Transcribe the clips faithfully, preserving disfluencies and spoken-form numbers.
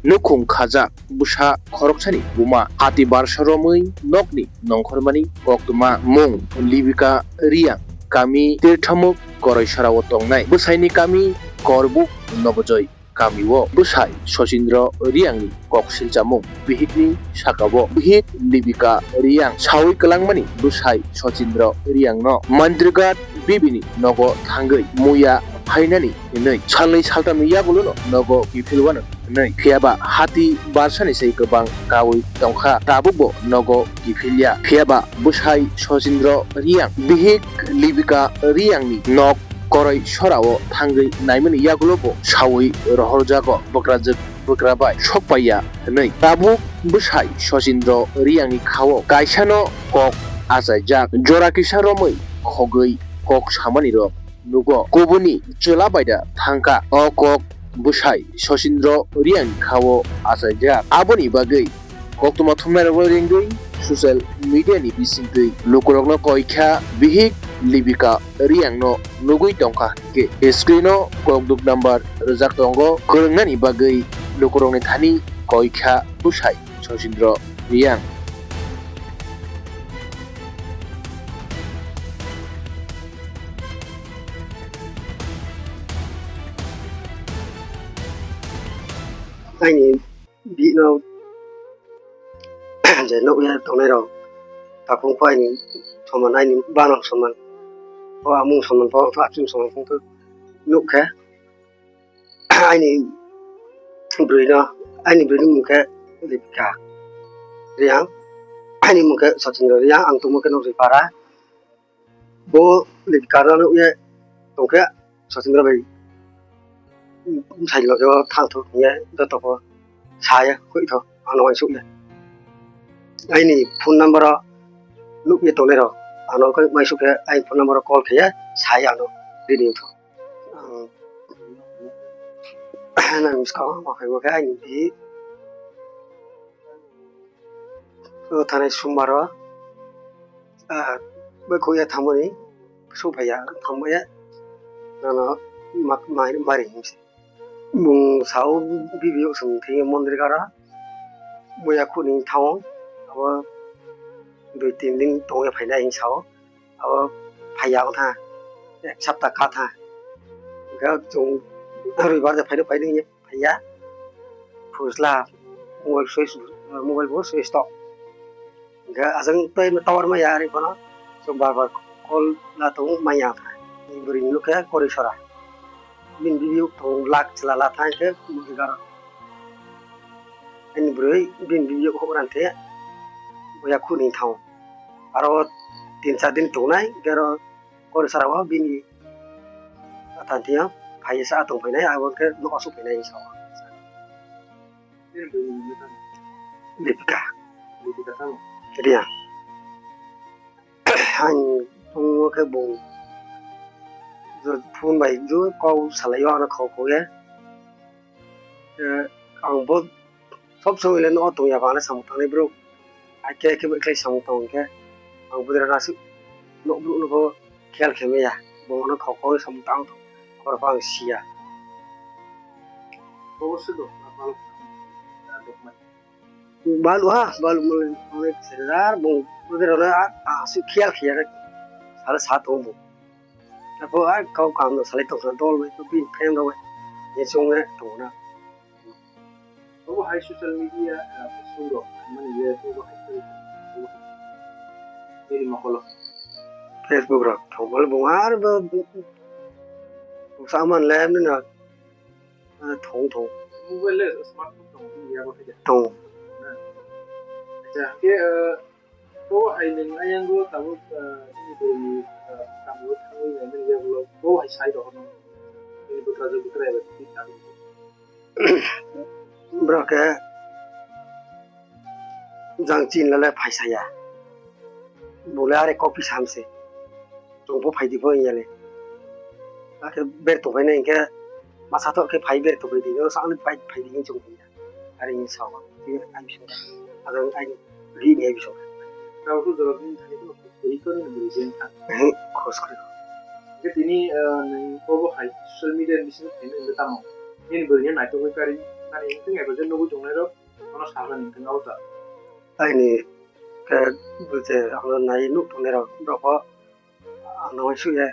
Nukhung khajak bwsa khoroksani buma hati barsa romwi nokni nongkhormani koktwma mung Libika Riyang, kami Tirthamuk Koroisora o tongnai. Bwsaini kami Korbuk Nobojoi kamio bwsai Sachindra Riyangni kok silchamung bihikni saka-o. Bihik Libika Riyang sawi kwlangmani bwsai Sachindra Riyangno Mandirghat bibini nogo thangwi muya phainani hwnwi salnwi saltamni yagulono nogo kiphilwano hwnwi. Phiyaba hati barsani sai kwbang kawi tongkha, tabukbo nogo kiphilya. Phiyaba bwsai Sachindra Riyang bihik Libika Riyangni nok Koroisora-o thangwi naimani yagulobo sawi rohorjago, bwkrajwk bwkra bai sokpaiya hwnwi. Tabuk bwsai Sachindra Riyangni khao kaisano kok achaijak, jora kisa romwi khogwi kok samanirok nugo. Kubuni chwla bai da thangkha. O kok bwsai Sachindra Riyangni khao achaijak. Aboni bagwi koktwma thumnairokno ringwi social media ni bisingtwi lukurokno koikha, bihik Libika Riyangno nugwi tongkha hinkhe screen o kokduk number rwjak tongo. Kwrwngnani bagwi lukurokni thani koikha bwsai Sachindra Riyang. Aini bihikno je nukya tongnairok, takhuk pho aini soman, aini bana soman, o amung soman pho, achung soman pho nukkha. Aini bwrwino, aini bwrwini mung khe Lipika Riyang, aini mung khe Sachindra Riyang, ang tongmung khe Nokjwipara. Bo Lipika no nukya tongkhe Sachindra bai bwsai loge o thang thok hinkhe joto bo saya koi tho ano uansukya. Aini phone number o nukya tongnairok ano khe uansukya, aini phone number o call khaiya saya ano ready wngtho. Ang nang bwskango ma phaibo khe aini bihik o thanai sumbar o, ah, bai khuya thangmani, su phaiya thangmaya, nono ma-, mai-, mari hinwi se. Bung sao bibiyok song thangya mondir gara, muya khuni thango, abo dui tin din tongya phainai hinwi sao, abo phaiya wngkha, ek sapta kha tha. Hwnkhe chwng roibar de phaino phaino hinwi phaiya. Phusla mobile switch, mobile bo switch off. Hwnkhe ajang tei tower maya ari phano chwng bar bar call la tongo maya kha. Bwrwi ni nukha Korisora. Bini bibiyok tongo lak chwla la thang khe mobile garo. Ani bwrwi bini bibiyok hok ran the boya khuni thango. Aro tin char din tongnai hwnkhe aro Korisora o bini athantiyo phai sa tong phainai, abo khe nok asuk phainai sa o. Lipika. Lipika tamo? Riya. Ang tongmo khe bung phone bai jo kok salaio ano khok khok ya. Eh, ang bo sob somoi le no tong ya bana samung tangnai bro. Ai khe khe bai khlai samung tong khe ang bo dera nasu nok bro no bo khel khe maya. Bo no khok khok samung tang khor pang sia. Bo se do na palo. Balu ha, balu mole mole serar bo bo dera na asu khel khel. Sala sa tong bo. Abo ai kau kam no salai tong dol bai to bin phem rok bai. Ye sung ne tong na. Obo hai social media, ah, Facebook rok, mani le obo hai Facebook rok. Bini mokolo. Facebook rok, thongmol bung ar bo, bung saman le mino, ah, thong thong. Mobile le smartphone thong, bini yago thai. Thong. Acha, ke, ah, Bo hai nwng ayang o tabuk, ah, bini bwrwi, ah, tamo thangwi naimani yagulo bo hai sai rohorno. Bini bwkrajwk bwkraya bai twi tabuk. Borok khe jang chin lale phai saya. Bole are copy sam se. Chwng bo phai di bo yale. Akhe ber tongbai nai hinkhe masa thok khe phai ber tongbai di. Sakni phai phai di hinwi chwng. Ari ni sao, ti ai bising, adang ai ri ni ai bising. Tao tu jorok ni thani ko kuri ko ni beri jeng kha. Khos kori. Ke tini, eh, nang kobo hai social media ni bising thani nang tamo. Nini beri ni nai to kari. Ani wngkhe eba je nugwi tongnai rok, bono sajani wngkhe abo ta. Aini khe bwse ano nai nuk tongnai rok, rok bo ano uansuk ya.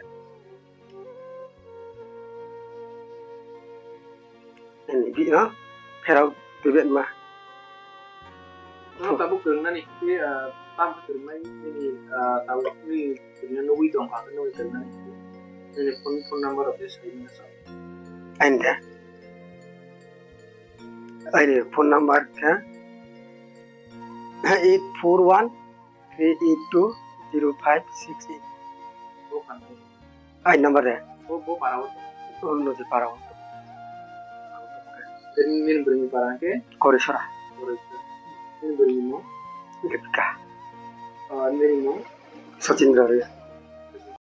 Ani bi no pherok twi bet ma. Ano tabuk kwrwngnani khe, ah, tamo kwrwngnai nini, ah, tabuk nini kwrwngna nugwi tongkha khe nugwi kwrwngnani khe. Nini phone, phone number rok se sai mano sa. Aini de. Aini phone number khe eight four one three eight two zero five six eight. Bo khan. Ai number de. Bo, bo para o. O no de para o. Nini, nini bwrwini para khe? Korisora. Korisora. Nini bwrwini mung? Dipika. Ah, nini mung? Sachindra Raya.